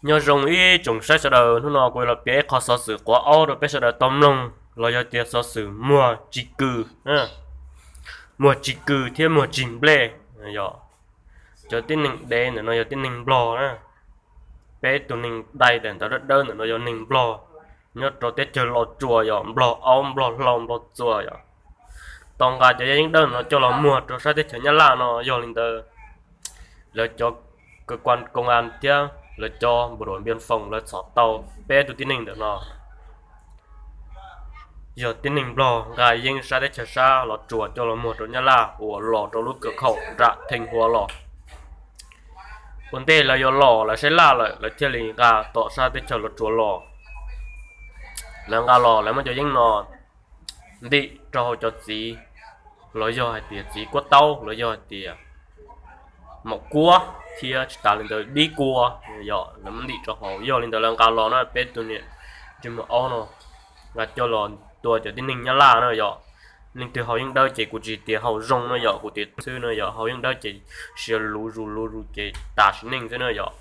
Nyob zoo ib tsoom saib sawv daws, hnub no kuv los piav ib qho xov xwm quav aub rau peb sawv daws tau mloog los yog tias xov xwm muag tsis kws, muag tsis kws thiab muag tsis nplej. Cov tib neeg dev ntawm no yog tib neeg nplog na. Peb tus neeg dai ntawm ntawd dawb dawb ntawm no yog neeg nplog nyob rau teb chaws Los Tsuas, yog nplog aub, nplog hlau, nplog txuas, yog tau nqa cov yaj yeeb dawb no coj los muag rau sab teb chaws Nyab Laj no. Yog li ntawd, lawv cov kws kuas koo as thiab lawv cov npua ruam npias foos lawv txhom tau peb tug tib neeg ntawm no yog tib neeg nplog nqa yeeb sab teb chaws sab Los Tsuas coj los muag rau Nyab Laj uas los rau lub kws khaum nram Theej Huav los. Ua ntej lawv yuav los lawv saib laj lawm lawv thiaj li nqa tom sab teb chaws Los Tsuas los. Lawv nqa los lawv muab cov yeeb no ntim rau hauv cov txiv, los yog hais tias txiv kuab taub, los yog hais tias maum kuab, thiab tsis tas li ntawd dib kua, yog lawv muab ntim rau hauv. Yog li ntawd lawv nqa los na, peb tug niam tsis muag aub no nqa coj los tua cov tib neeg Nyab Laj na yog. Leej twg haus yeeb dawb ces kuv tsis tias haus zoo no yog, kuv tias xwb no yog, haus yeeb dawb ces sia luv zus luv zus ces tas sim neej xwb na yog.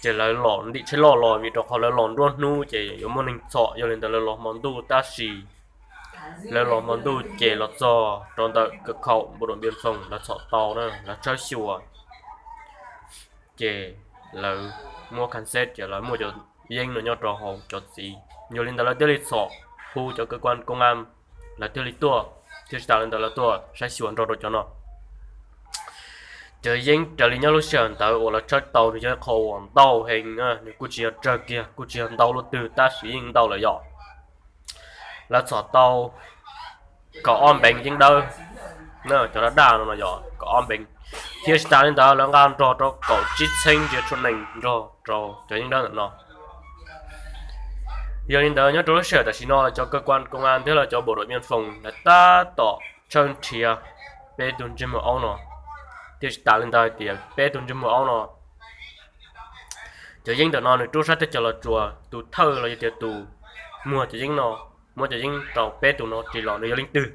Ces lawv los ntim tsheb loj los vim rau qhov lawv los nruab hnub ces yuav muaj neeg txhom, yog li ntawd lawv los hmo ntuj tab sis lawv los hmo ntuj ces los txog rau ntawm kws khaum npua ruam npias foos lawv txhom tau na, lawv tshawb xyuas ces lawv muab kham xeb ces lawv muaj cov yeeb no nyob rau hauv cov txiv. Yog li ntawd lawv thiaj li txhom hu cov kws kuas koo as, lawv thiaj li tuaj, thiab tsis tas li ntawd lawv tuaj saib xyuas nrog rau cov no. Cov yeeb raws li nyob lub sij hawm ntawd uas lawv tshawb tau nws yog qhov uas ntau heev, nws kuj tsis yog tsawg kiag, kuj tsis yog ntau lub twg tab sis yeej ntau lawm yom. Lawv txhom tau kaum ob npeev yeeb dawb, cov daj daj no no yog kaum ob npeev, thiab tsis tas li ntawd lawv nqa nrog rau kaum tsib txheeb nrhiav tshuaj nees nrog rau cov yeeb dawb ntawm no. Yog li ntawd nyob rau lub sij hawm tam sim no cov kws kuas koo as thiab los cov npua ruam npias foos lawv tab tom tshawb nrhiav peb tug ntsej muag aub no, thiab tsis tas li ntawd hais tias peb tug ntsej muag aub no cov yeeb ntawm no nws rub sab teb chaws Los Tsuas tus thawj los yog tias tus muag cov yeeb no, muab cov yeeb rau peb tus no ris los nws yog leej twg,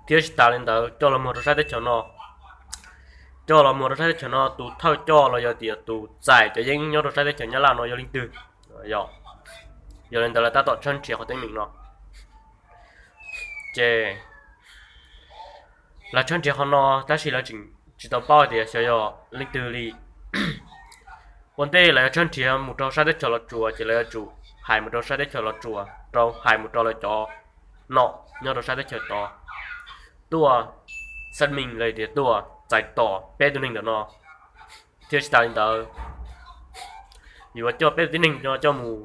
thiab tsis tas li ntawd coj los muag rau sab teb chaws no. Coj los muag rau sab teb chaws no tus thawj coj los yog tias tus txais cov yeeb nyob rau sab teb chaws Nyab Laj no yog leej twg. Yog li ntawd lawv tab tom tshawb nrhiav qhov teeb meem no. Ces lawv tshawb nrhiav qhov no tab sis lawv tseem tsis tau paub hais tias xyov yog leej twg li. Ua ntej lawv yuav tshawb nrhiav mus rau sab teb chaws Los Tsuas ces lawv yuav tsum hais mus rau sab teb chaws Los Tsuas, rau hais mus rau lawv cov nom nyob rau sab teb chaws tod tuaj xab meej los tias tuaj txais tos peb tug neeg ntawm no. Thiab tsis tas li ntawd yuav coj peb tug tib neeg no coj mus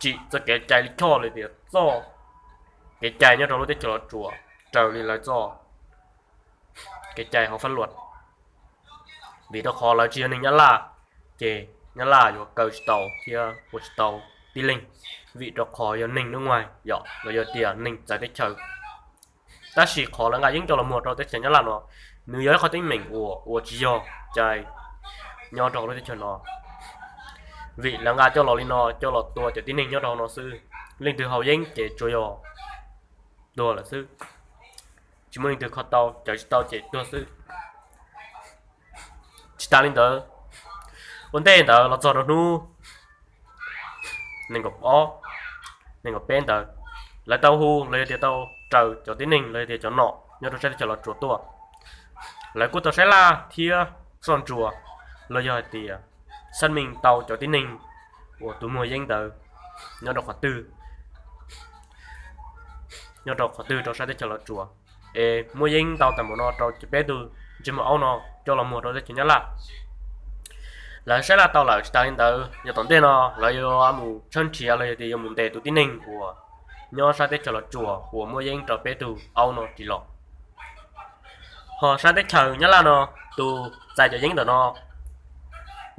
tsim txoj kev cai li choj los tias txoj kev cai nyob rau lub teb chaws Los Tsuas raws li lawv txoj kev cai hauv fab luas. Vim rau qhov lawv tsis yog neeg Nyab Laj, ces Nyab Laj yuav kaw tsis tau thiab ua tsis tau tib leeg, vim rau qhov yog neeg nub nguaig yom, los yog tias neeg txawv teb chaws. Tab sis qhov lawv nqa yeeb coj los muag rau teb chaws Nyab Laj no, nws yog ib qhov teeb meem uas ua tsis yog cai nyob rau lub teb chaws no. Vim lawv nqa coj los li no coj los tua cov tib neeg nyob rau hauv no xwb. Leej twg haus yeeb ces tsuas yog tuag lawm xwb, tsis muaj leej twg kho tau, cawv tsis tau ces tuag xwb. Tsis tas li ntawd, ua ntej ntawd los txog rau hnub nees nkaum ob, nees nkaum peb ntawd, lawv tau hu los yog tias tau raws cov tib neeg los yog tias cov nom nyob rau sab teb chaws Los Tsuas tuaj. Lawv kuj tau saib laj thiab soj ntsuas los yog hais tias xab meej tau cov tib neeg uas tus muag yeeb ntawd nyob rau qhov twg, nyob rau qhov twg rau sab teb chaws Los Tsuas, es muab yeeb ntau tag npaum no rau peb tug ntsej muag aub no coj los muag rau teb chaws Nyab Laj. Lawv saib laj tau lawm, tsis tas li ntawd yog tom ntej no lawv yuav mus tshawb nrhiav los yog tias yuav mus ntes tus tib neeg uas nyob sab teb chaws Los Tsuas uas muab yeeb rau peb tug aub no ris los. Ho sab teb chaws Nyab Laj no, tus txais cov yeeb ntawm no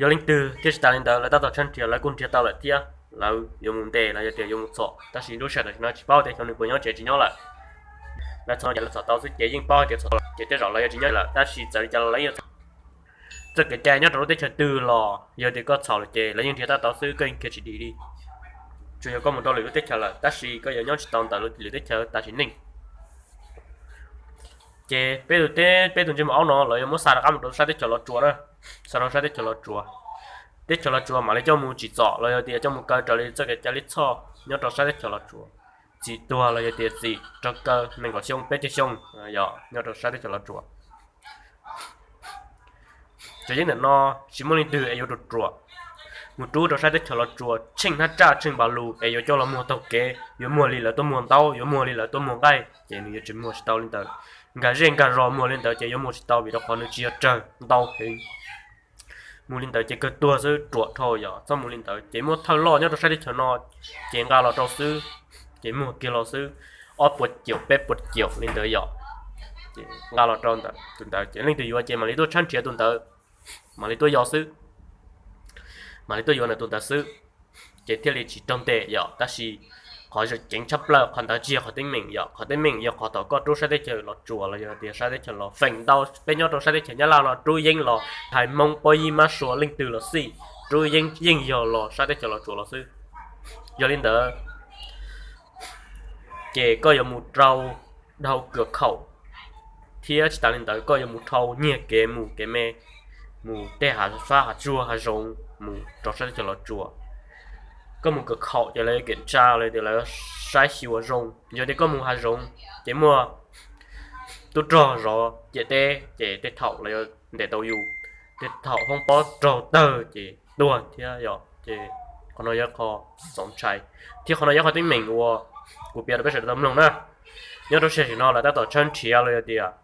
yog leej twg thiab tsis tas li ntawd lawv tab tom tshawb nrhiav, lawv kuj nrhiav tau lawm thiab lawv yuav mus ntes los yog tias yuav mus txhom, tab sis lub sij hawm tam sim no tsis paub tias xyov nws puas nyob tsev tsis nyob lawm. Lawv txhom ces lawv txhom tau xwb ces yeej paub hais tias txhom lawm ces tej zaum lawv yuav tsis nyob lawm, tab sis txawm li cas los lawv yeej yuav txhom. Txoj kev cai nyob rau lub teb chaws twg los yog tias koj txhom lawm ces lawv yeej nrhiav tab tau xwb, koj yeej khiav tsis dim li. Tsuas yog koj mus rau lwm lub teb chaws lawm tab sis koj yuav nyob tsis tau ntawm lwm teb chaws tam sim neej. Ces peb tug teb, peb tug ntsej muag aub no lawv yuav muab xa rov qab mus rau sab teb chaws Los Tsuas na, xa rau sab teb chaws Los Tsuas. teb chaws Los Tsuas mam li coj mus tsim txom los yog tias coj mus kaw raws li txoj kev cai lij txhoj nyob rau sab teb chaws Los Tsuas. Txim tuag los yog tias txim raug kaw nees nkaum xyoo peb caug xyoo, yog nyob rau sab teb chaws Los Tsuas. Tseem ceeb ntawm no, tsis muaj leej twg es yuav ruam ruam mus rub rau sab teb chaws Los Tsuas tsheej hnab raj tsheej npav lus es yuav coj los muag taug kev, yuav muag li lawv tuaj muag ntaub, yuav muag li lawv tuaj muag nqaij, ces nws yuav tsis muag tsis tau li ntawd. Nkag zej nkag zos muag li ntawd ces yuav muag tsis tau vim rau qhov nws tsis yog raug ntau heev. Mus li ntawd ces kawg tuag xwb, ruam dhau yom, txhob mus li ntawd. Ces muaj thawj loj nyob rau sab teb chaws no, ces nqa los rau xwb, ces muag kiag los xwb, ob puas caum peb puas caum li ntawd yom, nqa los rau ntawd, tus ntawd ces leej twg yuav ces mam li tuaj tshab nrhiav tus ntawd, mam li tuaj yos xwb, mam li tuaj yuav ntawm tus ntawd xwb, ces thiaj li tsis raug ntes yom. Tab sis qhov ceev tshaj plaws qhov ntawd tsis yog qhov teeb meem yom, qhov teeb meem yog qhov thaum koj rub sab teb chaws Los Tsuas los yog tias sab teb chaws Los, feem ntau peb nyob rau sab teb chaws Nyab Laj no rub yeeb los, hais Hmoob Pob Yib Mab Sua leej twg los xij, rub yeeb yeej yog los sab teb chaws Los Tsuas los xwb. Yog li ntawd ces koj yuav mus rau dhau kawm khaum, thiab tsis tas li ntawd koj yuav mus dhau nyiag kev mus kev me, mus tej hav fab hav tsuag hav zoov mus rau sab teb chaws Los Tsuas. Koj mus kawm khaum ces lawv yuav kem tsa los tias lawv saib xyuas zoo. Yog tias koj mus hav zoov ces muaj tub rog zov ciam teb ces tej thaum lawv yuav ntes tau yus, tej thaum hoob pob raug tawg ces tuag thiab yom. Ces qhov no yog qhov txaus ntshai, thiab qhov no yog qhov teeb meem uas kuv piav rau peb sawv daws tau mloog na. Nyob rau sij hawm no lawv tab tom tshawb nrhiav los yog tias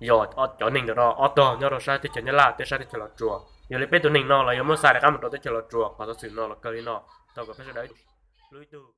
yog cov neeg ntawm no ob tog nyob rau sab teb chaws Nyab Laj thiab sab teb chaws Los Tsuas. Yog li peb tus neeg no los yuav muab xa rov qab mus rau teb chaws Los Tsuas. Qhov xov xwm no los kawg li no, thov kom peb sawv daws lub ib tug